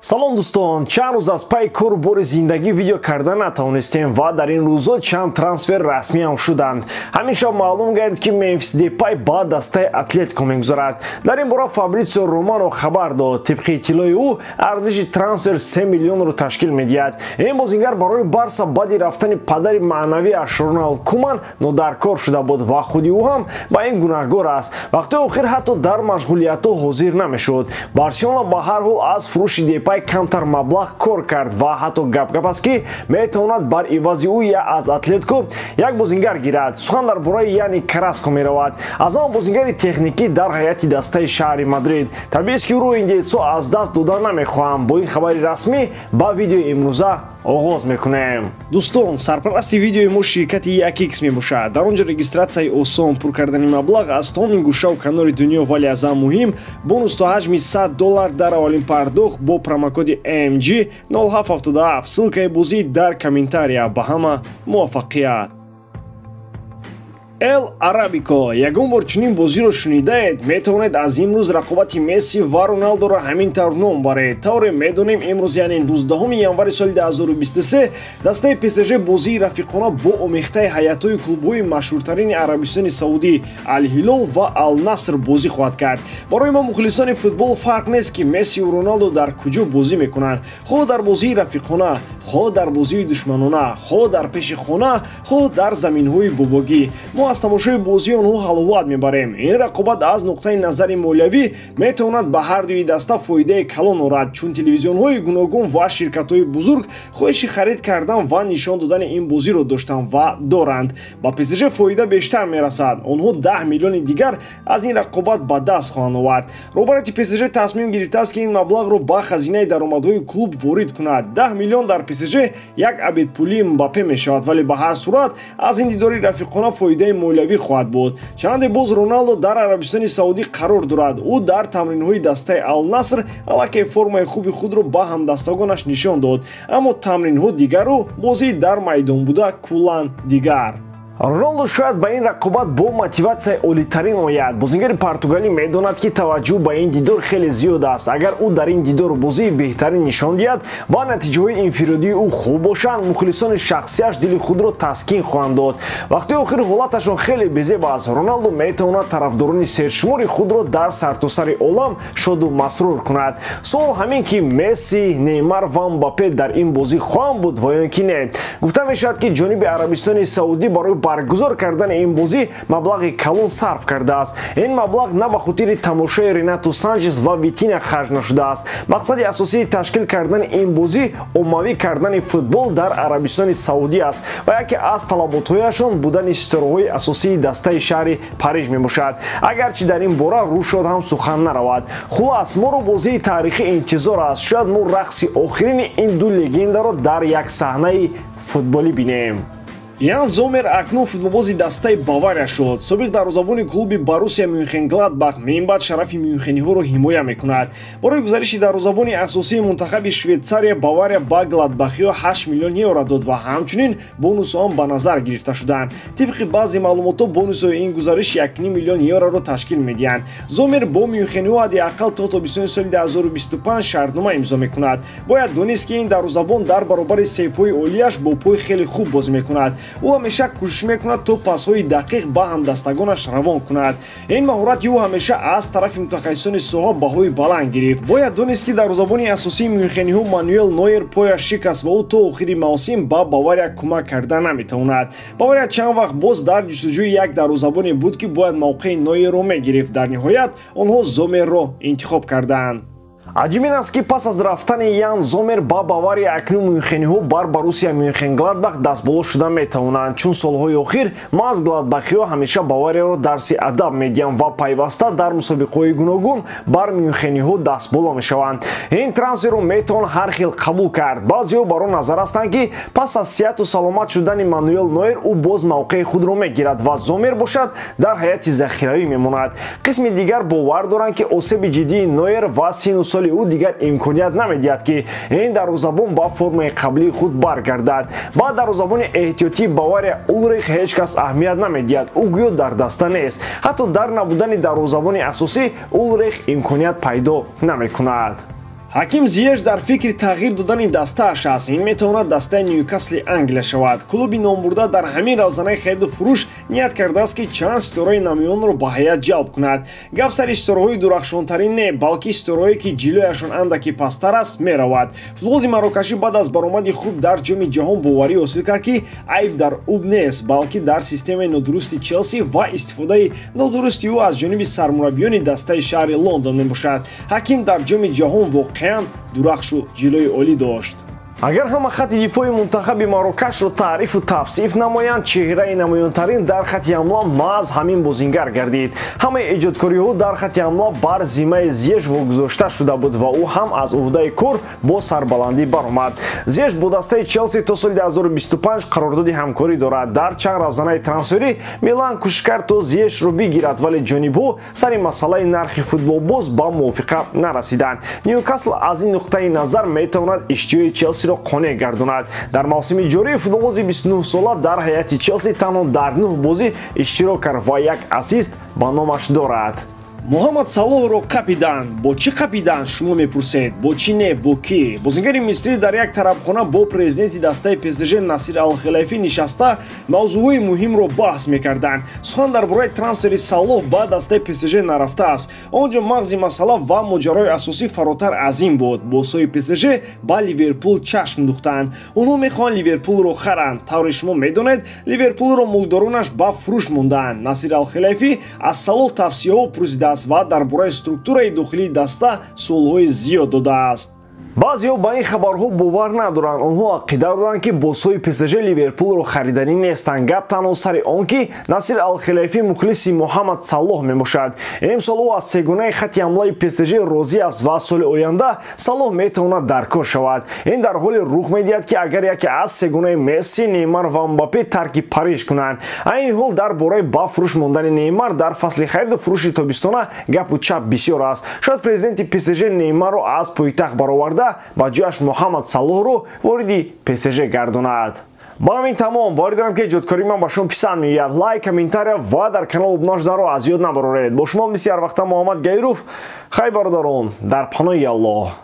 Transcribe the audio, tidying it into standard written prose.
Салом дӯстон, чанд рӯз аз пай кору бори зиндагӣ видео карда натавонистем ва дар ин рӯзо чанд трансфер расмӣ ҳам шуданд. Ҳамин шаб маълум гардид, ки Мемфис Депай ба дастаи Атлетико мегузарад. Дар ин бора Фабритсио Романо хабар дод. Тибқи иттилои ӯ, арзиши трансфер 3 миллионро ташкил медиҳад. Ин бозингар барои Барса баъди рафтани падари маънавиаш Роналд Куман нодаркор шуда буд ва худи ӯ ҳам ба ин гунаҳгор аст. Вақти охир ҳатто дар машғулиятҳо ҳозир намешуд. Барселона ба ҳар ҳол аз фурӯши Депай камтар маблағ кор кард ва ҳатто гап-гап аст, ки метавонад бар ивази ӯ я аз Атлетико як бозингар гирад. Сухан дар бораи Яни Караско меравад, аз ҳама бозингари техникӣ дар ҳайати дастаи шаҳри Мадрид. Табиист, ки ӯро индеецҳо аз даст дода намехоҳанд. Бо ин хабари расмӣ ба видеои имрӯза оғоз мекунем. Дӯстон, сарпарасти видеои мо ширкати 1x мебошад. Дар он ҷо регистратсияи осон, пур кардани маблағ аз тамоми гӯшаву канори дунё, вале аз ҳам муҳим бонус то ҳаҷми $100 дар аввалин пардохт бо промокоди MG 0777. Ссылкаи бозӣ дар комментария. Ба ҳама муваффақият. Эл Арабико. Ягон бор чунин бозиро шунидаед? Метавонед аз имрӯз рақобати Месси ва Роналдоро ҳамин тавр ном баред. Тавре медонем, имрӯз, яъне 19 январи соли 2023, дастаи ПСЖ бозии рафиқона бо омехтаи ҳайатҳои клубҳои машҳуртарини Арабистони Саудӣ Ал-Ҳилол ва Ал-Наср бозӣ хоҳад кард. Барои мо мухлисони футбол фарқ нест, ки Мессиву Роналдо дар куҷо бозӣ мекунанд, хоҳ дар бозии рафиқона, хоҳ дар бозии душманона, хоҳ дар пеши хона, хоҳ дар заминҳои бобогӣ. Мо аз тамошои бозии онҳо ҳаловат мебарем. Ин рақобат аз нуқтаи назари молиявӣ метавонад ба ҳар дуи даста фоидаи калон орад, чун телевизионҳои гуногун ва ширкатҳои бузург хоҳиши харид кардан ва нишон додани ин бозиро доштанд ва доранд. Ба ПСЖ фоида бештар мерасад. Онҳо 10 миллиони дигар аз ин рақобат ба даст хоҳанд овард. Роҳбарияти ПСЖ тасмим гирифтааст, ки ин маблағро ба хазинаи даромадҳои клуб ворид кунад. 10 миллион дар ПСЖ як абедпулии Мбаппе мешавад, вале ба ҳар сурат аз ин дидори рафиқона фоидаи молиявӣ хоҳад буд. Чанде боз Роналдо дар Арабистони Саудӣ қарор дорад. Ӯ дар тамринҳои дастаи Ал-Наср аллакай формаи хуби худро ба ҳамдастагонаш нишон дод, аммо тамринҳо дигару бозӣ дар майдон буда куллан дигар. Роналдо шояд ба ин рақобат бо мотиватсияи олитарин ояд. Бозингари португалӣ медонад, ки таваҷҷӯҳ ба ин дидор хеле зиёд аст. Агар ӯ дар ин дидор бозии беҳтарин нишон диҳад ва натиҷаҳои инфиродии ӯ хуб бошанд, мухлисони шахсияш дили худро таскин хоҳанд дод. Вақти охир ҳолаташон хеле безеб аст. Роналдо метавонад тарафдорони сершумори худро дар сартосари олам шоду масрур кунад. Суол ҳамин, ки Месси, Неймар ва Мбаппе дар ин бозӣ хоҳанд буд ва ё ки не. Гуфта мешавад, ки ҷониби Арабистони Саудӣ барои баргузор кардани ин бозӣ маблағи калон сарф кардааст. Ин маблағ на ба хотири тамошои Ренату Санчес ва Витина харҷ нашудааст. Мақсади асосии ташкил кардани ин бозӣ оммавӣ кардани футбол дар Арабистони Саудӣ аст ва яке аз талаботҳояшон будани ситораҳои асосии дастаи шаҳри Париж мебошад. Агарчи дар ин бора рӯшод ҳам сухан наравад. Хулас, моро бозии таърихӣ интизор аст. Шояд мо рақси охирини ин ду легендаро дар як саҳнаи футболӣ бинем. Ян Зомер акнун футболбози дастаи Бавария шуд. Собиқ дарвозабони клуби Боруссия Мюнхен-Гладбах минбаъд шарафи мюнхениҳоро ҳимоя мекунад. Барои гузариши дарвозабони асосии мунтахаби Швейтсария Бавария ба Гладбахиҳо 8 миллион евро дод ва ҳамчунин бонусҳо ҳам ба назар гирифта шуданд. Тибқи баъзе маълумотҳо, бонусҳои ин гузариш 1,5 миллион евроро ташкил медиҳанд. Зомер бо мюнхениҳо ҳадди ақал то тобистони соли 2025 шартнома имзо мекунад. Бояд донист, ки ин дарвозабон дар баробари сейфҳои олияш бо пой хеле хуб бозӣ мекунад. Ӯ ҳамеша кӯшиш мекунад, то пасҳои дақиқ ба ҳамдастагонаш равон кунад. Ин маҳорати ӯ ҳамеша аз тарафи мутахассисони соҳа баҳои баланд гирифт. Бояд донист, ки дарвозабони асосии мюнхениҳо Мануэл Нойер пояш шикаст ва ӯ то охири мавсим ба Бавария кӯмак карда наметавонад. Бавария чанд вақт боз дар ҷустуҷӯи як дарвозабоне буд, ки бояд мавқеи Нойерро мегирифт. Дар ниҳоят онҳо Зомерро интихоб карданд. Аҷиб ин аст, ки пас аз рафтани Ян Зомер ба Бавария акнун мюнхениҳо бар Боруссия Мюнхен-Гладбах дастболо шуда метавонанд, чун солҳои охир маҳз гладбахиҳо ҳамеша Баварияро дарси адаб медиҳанд ва пайваста дар мусобиқаҳои гуногун бар мюнхениҳо дастболо мешаванд. Ин трансферро метавон ҳар хел қабул кард. Баъзеҳо бар он назар ҳастанд, ки пас аз сиҳату саломат шудани Мануэл Нойер ӯ боз мавқеи худро мегирад ва Зомер бошад дар ҳайати захиравӣ мемонад. Қисми дигар бовар доранд, ки осеби ҷиддии Нойер ва сину соли ӯ дигар имконият намедиҳад, ки ин дарвозабон ба формаи қаблии худ баргардад. Ба дарвозабони эҳтиётии Бавария Улрих ҳеҷ кас аҳамият намедиҳад. Ӯ гӯё дар даста нест. Ҳатто дар набудани дарвозабони асосӣ Улрих имконият пайдо намекунад. Ҳаким Зиеш дар фикри тағйир додани дастааш аст. Ин метавонад дастаи Ньюкасли Англия шавад. Клуби номбурда дар ҳамин равзанаи хариду фурӯш ният кардааст, ки чанд ситораи намоёнро ба ҳайат ҷалб кунад. Гап сари ситораҳои дурахшонтарин не, балки ситораҳое, ки ҷилояшон андаки пасттар аст, меравад. Футболбози марокашӣ баъд аз баромади хуб дар Ҷоми ҷаҳон боварӣ ҳосил кард, ки айб дар ӯ нест, балки дар системаи нодурусти Челси ва истифодаи нодурусти ӯ аз ҷониби сармураббиёни дастаи шаҳри Лондон мебошад. Ҳаким дар Ҷоми ҷаҳон воқеан дурахшу ҷилои олӣ дошт. Агар ҳама хати дифои мунтахаби Марокашро таърифу тавсиф намоянд, чеҳраи намоёнтарин дар хати ҳамла маҳз ҳамин бозингар гардид. Ҳамаи эҷодкориҳо дар хати ҳамла бар зиммаи Зиеш вогузошта шуда буд ва ӯ ҳам аз уҳдаи кор бо сарбаландӣ баромад. Зиеш бо дастаи Челси то соли 2025 қарордоди ҳамкорӣ дорад. Дар чанд равзанаи трансферӣ Милан кӯшиш кард, то Зиешро бигирад, вале ҷонибҳо сари масъалаи нархи футболбоз ба мувофиқа нарасиданд. Ньюкасл аз ин нуқтаи назар метавонад иштиҳои Челсиро қонеъ гардонад. Дар мавсими ҷорӣ футболбози 29-сола дар ҳайати Челси танҳо дар 9 бозӣ иштирок кард ва як ассист ба номаш дорад. Муҳаммад Салоҳро қапиданд. Бо чӣ қапиданд, шумо мепурсед? Бо чӣ не, бо кӣ? Бозингари мисрӣ дар як тарабхона бо президенти дастаи ПСЖ Насир Алхилайфӣ нишаста мавзӯъҳои муҳимро баҳс мекарданд. Сухан дар бораи трансфери Салоҳ ба дастаи ПСЖ нарафтааст. Он ҷо мағзи масъала ва моҷарои асосӣ фаротар аз ин буд. Босҳои ПСЖ ба Ливерпул чашм духтанд. Онҳо мехоҳанд Ливерпулро харанд. Тавре шумо медонед, Ливерпулро мулкдоронаш ба фурӯш мондаанд. Насир Алхилайфӣ аз Салоҳ тавсияҳо пурсидааст ва дар бораи структураи дохилии даста суолҳои зиёд додааст. Баъзеҳо ба ин хабарҳо бовар надоранд. Онҳо ақида доранд, ки босҳои ПСЖ Ливерпулро хариданӣ нестанд. Гап танҳо сари он, ки Насир Алхилайфӣ мухлиси Муҳаммад Салоҳ мебошад. Имсол ӯ аз сегунаи хати ҳамлаи ПСЖ розӣ аст ва соли оянда Салоҳ метавонад дар кор шавад. Ин дар ҳоле рух медиҳад, ки агар яке аз сегунаи Месси, Неймар ва Мбаппе тарки Париж кунанд. Айни ҳол дар бораи ба фурӯш мондани Неймар дар фасли хариду фурӯши тобистона гапу чап бисёр аст. Шояд президенти ПСЖ Неймарро аз пойтахт бароварда ба ҷояш Муҳаммад Салоҳро вориди ПСЖ гардонад. Ба ҳамин тамом. Боварӣ дорам, ки эҷодкории ман ба шумо писанд меояд. Лайк, комментария ва дар канал обуна шуданро аз ёд набароред. Бо шумо мисли ҳар вақта Муҳаммад Гаиров. Хай, бародарон, дар паноҳи Аллоҳ.